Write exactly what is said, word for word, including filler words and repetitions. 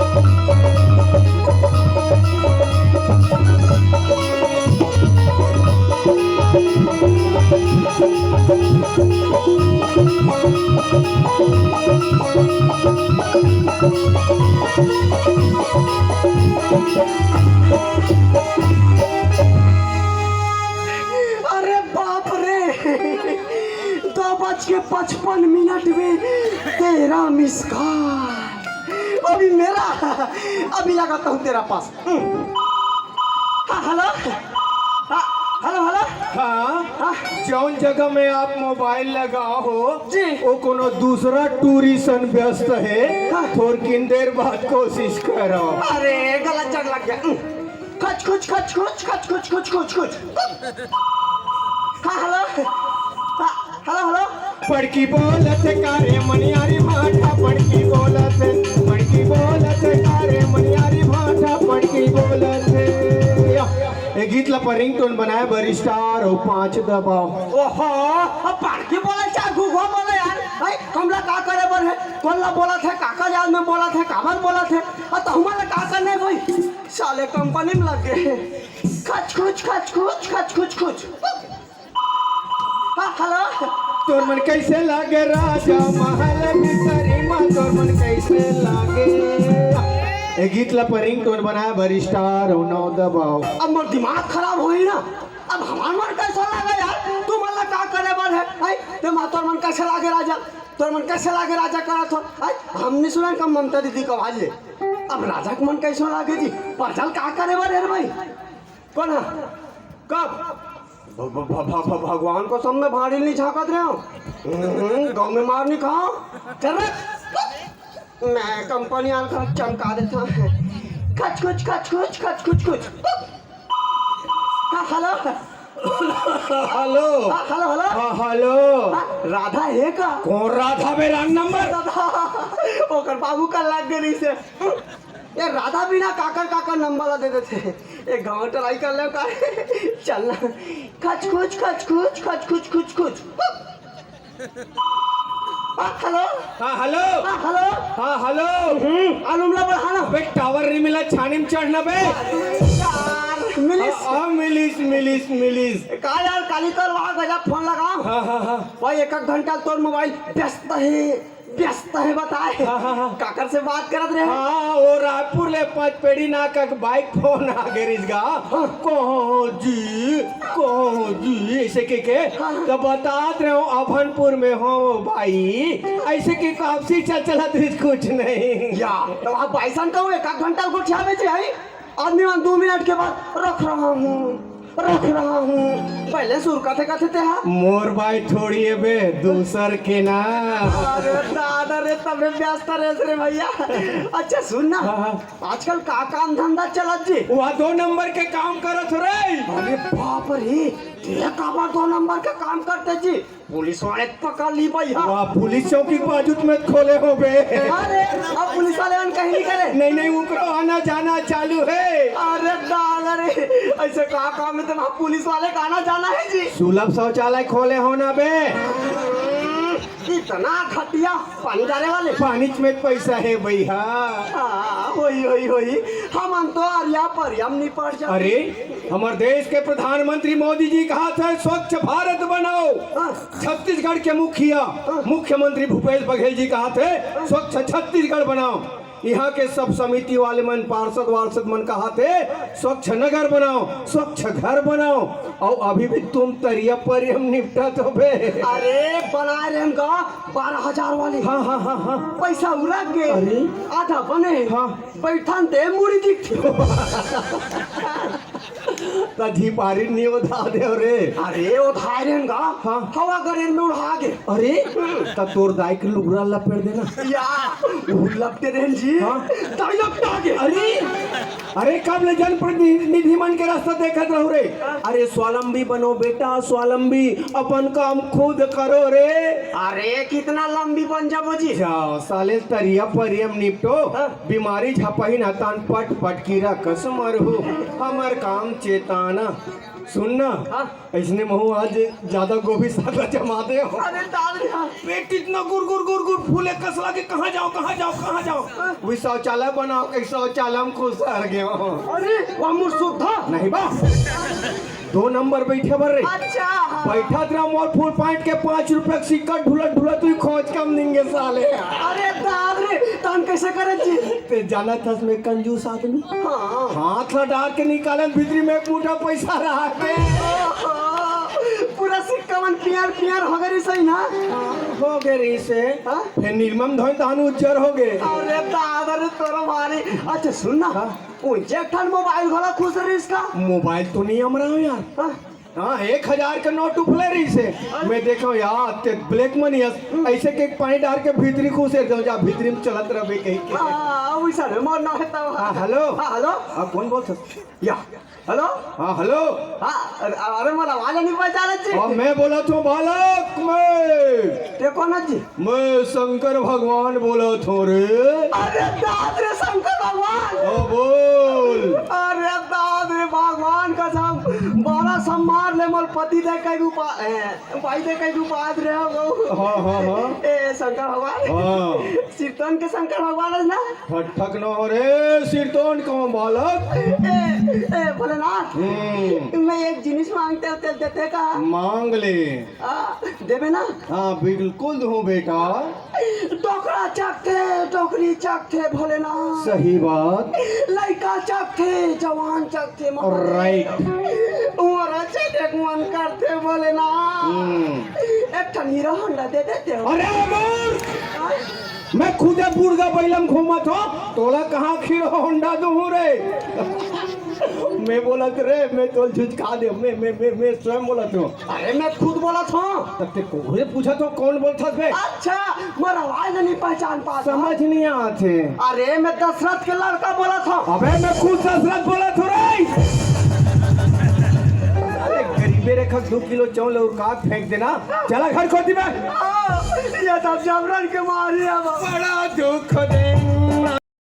अरे बाप रे, दो बज के पचपन मिनट में तेरह मिस कॉल। अभी मेरा, अभी लगाता हूँ तेरा पास। हम्म। हाँ, हेलो। हाँ, हेलो, हेलो। हाँ, हाँ। जौन जगह में आप मोबाइल लगा हो, जी। वो कोनो दूसरा टूरी सन व्यस्त है। हाँ। थोड़किन देर बाद कोशिश करो। अरे, गलत जगह लग गया। हम्म। खच खुच, खच खुच, खच खुच, खुच खुच खुच। हाँ, हेलो। हाँ, हेलो, हेलो। पड़की बोलत का रे मनियारी भाटा, पड़की बोलत, पड़की बोलत का रे मनियारी भाटा, पड़की बोलत। या, ए गीत ला पर रिंगटोन बनाए बर स्टार अउ पाँच दबाओ। ओहो, अब पड़की बोलत का घुघुआ बोले यार। भाई, हमला का करे बर है? कोन ला बोलत है? काकर याद में बोलत है? काबर बोलत है? अउ तहुमन ला का करना है भाई? साले कंपनी में लग गए। खच खुच, खच खुच, खच खुच, खुच। हाँ, हेलो। तोर मन कैसे लागे राजा महल भीतरी मा, तोर मन कैसे लागे? ए गीत ला पर रिंगटोन बनाए बर स्टार अउ नौ दबाओ। अब मोर दिमाग खराब होही ना, अब हमार मन कैसे लागे यार? तुमन ला का करे बर है? हैं? ते मा तोर मन कैसे लागे राजा? तोर मन कैसे लागे राजा करत हो? हैं? हम नहीं सुनन का ममता दीदी का आवाज ले। अब राजा के मन कैसे लागे जी? परझल का करे बर है रे भाई? कोन ह? कब? भ-, भ-, भ-, भ-, भ-, भगवान कसम मैं भाड़ी नहीं झांकत रहे हो। हम्म, गाँव में मार नहीं खाओ। चल रे। मैं कंपनी आल कर चमका देता हूँ। खच खुच, खच खुच, खच खुच खुच। हाँ, हेलो। हेलो। हाँ, हेलो, हेलो। हाँ, हेलो। हाँ, राधा है का? कौन राधा बे? Wrong number. दादा, ओकर बाबू का लग गई से। ये राधा बिना काकर काकर नंबर ला दे देथे। एक गाँव ट्राई कर ले का? चल ना। खच खुच, खच खुच, खच खुच, खुच खुच। हाँ, हेलो। हाँ, हेलो। हाँ, हेलो। हाँ, हेलो। हम्म, आलूम ला बढ़ा ना। अबे टावर नहीं मिला, छानी में चढ़ना बे। यार, मिलिस। हाँ, हाँ, मिलिस, मिलिस, मिलिस। का यार, काली तोर वहाँ गजब फोन लगा। हाँ, हाँ, हाँ। भाई, एक एक घंटा तोर मोबाइल व्यस्त है। व्यस्त है बताए। हाँ, हाँ, हाँ। काकर से बात करत रहे? हाँ, वो रायपुर ले पाँच पेड़ी ना का बाइक फोन आ गे रिस गा। हाँ। कहो जी, कहो जी, ऐसे के के। हाँ, हाँ। तो बतात रहे हो अभनपुर में हो भाई, ऐसे के कापसी चल चलत रिस कुछ नहीं। या, तो आप भाई सन कहूँ एक आध घंटा गोठिया में जी आई। आदमी मन दू मिनट के बाद रख रहा हूँ, रख रहा हूँ। पहले सुर कथे कथे ते हा। मोर बाई थोड़ी है बे, दूसर के ना। अरे दादा रे, तबे व्यस्त रहे रे भैया। अच्छा सुन ना, हाँ, हाँ। आजकल का काम धंधा चलत जी? वह दो नंबर के काम करत हो रे। अरे बाप रे, ये काबर दो नंबर का काम करते जी? पुलिस वाले पकड़ ली भैया। वाह, पुलिस चौकी के बाजू में खोले हो बे। अरे, अब पुलिस वाले मन कहीं नहीं करे। नहीं, नहीं, उकरो आना जाना चालू है। अरे दादा रे, ऐसे का काम है तो वहाँ पुलिस वाले का आना जाना है जी? सुलभ शौचालय खोले हो ना बे। हम्म, इतना घटिया पानी डाले वाले। पानी में पैसा है भैया। हाँ, होई, होई, होई। हमन तो अरिया परिया में नहीं पड़ जाते। अरे, हमर देश के प्रधानमंत्री मोदी जी कहा थे, स्वच्छ भारत बनाओ। हाँ। छत्तीसगढ़ के मुखिया, हाँ। मुख्यमंत्री भूपेश बघेल जी कहा थे, हाँ। स्वच्छ छत्तीसगढ़ बनाओ। यहाँ के सब समिति वाले मन, पार्षद वार्षद मन कहा थे, स्वच्छ नगर बनाओ, स्वच्छ घर बनाओ। अउ अभी भी तुम तरिया परिया में निपटत हो बे। अरे, बनाए रहे हम गा बारह हजार वाले। हाँ, हाँ, हाँ, हाँ। पैसा उरक गे। अरे। आधा बने। हाँ। बैठन ते मुड़ी दिखथे। त झिपारी नहीं ओधा दे रे। अरे, ओधाए रहेन गा। हाँ। हवा गरेर में उड़ा गे। अरे, त तोर दाई के लुगरा लपेट देना। या, वो लपटे रहेन जी। हाँ। दाई लपटा गे। अरे, अरे, कब ले जनप्रतिनिधि मन के रास्ता देखत रहू रे? अरे, स्वावलंबी बनो बेटा, स्वावलंबी, अपन काम खुद करो रे। अरे, कितना लंबी बन जाबो जी। जाओ, साले तरिया परिया में निपटो। हाँ। बीमारी झपही ना तान पट पट कीरा कस मरहू। हमर काम चेता ना, सुन ना। हाँ। अइसने महूँ आज ज्यादा गोभी साग ला जमा दे हँव। अरे दादा रे, हाँ। पेट इतना गुर गुर गुर गुर फूले, कस लागे, कहाँ जाँव, कहाँ जाँव, कहाँ जाँव? हाँ। वही शौचालय बनाव के शौचालय म खुसर गेंव। अरे, वहाँ मोर सुविधा। नहीं बा, दो नंबर बइठे बर रे। अच्छा, हाँ। बइठत रहा मोर फुल पैंट के पाँच रुपया के सिक्का ढुलत ढुलत हुई खोंच के म निंगे साले। अरे दादा रे, तहन कइसे करे जी? तें जानत हस मैं कंजूस आदमी। हाँ। हाथ ला डार के निकालेंव, भीतरी म एक मुठा पइसा रहिस हे। ओहो, पूरा सिक्का मन पियर पियर हो गे रहिस हे ना? हाँ, हो गे रहिस हे। हाँ? फेर निरमा म धोएंव तहन उज्जर हो गे। अरे दादा रे, तोर भारी। अच्छा सुन ना, हाँ? उहेंच एक ठन मोबाइल घलो खुसरे रहिस का? मोबाइल तो नइ हमर हे यार। हाँ? हाँ, एक हजार के नोट उफले रहिस हे। अरे। मैं देखेंव यार, तें ब्लैक मनी हस, अइसे के पानी डार के भीतरी खुसेर देंव, जा भीतरी म चलत रहिबे कहिके। हाँ, वइसा रे, मोर ना हे तब। हाँ, हेलो। हाँ, हेलो। हाँ, कोन बोलत हस? या, हेलो। हाँ, हेलो। हाँ, अरे, अरे, मोर आवाज नइ पहचानत जी। हाँ, मैं बोलत हँव बालक, मैं। तें कोन हस जी? मैं शंकर भगवान बोलत हँव रे। अरे दादा रे शंकर भगवान। हाँ, बोल। अरे दादा रे भगवान कसम, बड़ा सम्मान ले मोर पति देव कहि रूप आ, ए, भाई देव कहि रूप आत रहे हो। हाँ, हाँ, हाँ। ए शंकर भगवान। हाँ। सिरतोन के शंकर भगवान हे ना? फटक न हो रे, सिरतोन कहँव बालक। ए, ए, भोलेनाथ। हम्म। मैं एक जिनिस माँगतेंव, तें देते का? माँग ले। आ, देबे ना? हाँ, बिल्कुल दूँ बेटा। डोकरा चघथे, डोकरी चघथे भोलेनाथ। सही बात। लइका चघथे, जवान चघथे महादेव। राइट। उमर चघे के मन करथे भोलेनाथ। हम्म। एक ठन हीरो होंडा दे देते हो। अरे अमर! हाँ? मैं खुदे बुढ़गा बइला म घूमत हँव, तोला कहाँ हीरो होंडा दूँ रे? मैं बोलत रे, मैं तोला झुझका देंव, मैं, मैं, मैं, मैं स्वयं बोलत हँव। अरे, मैं खुद बोलत हँव। तब तें कोहरे पूछत हस, कोन बोलत हस बे? अच्छा, मोर आवाज नइ पहचान पात हस। समझ नइ आत हे। अरे, मैं दशरथ के लड़का बोलत हँव। अबे, मैं खुद दशरथ बोलत हँव रे। अरे, गरीबे रेखा दू किलो चाउर अउ का फेंक देना। चला घर कोती में। आ, ये तो जबरन के मारी अब। बड़ा दुख दे।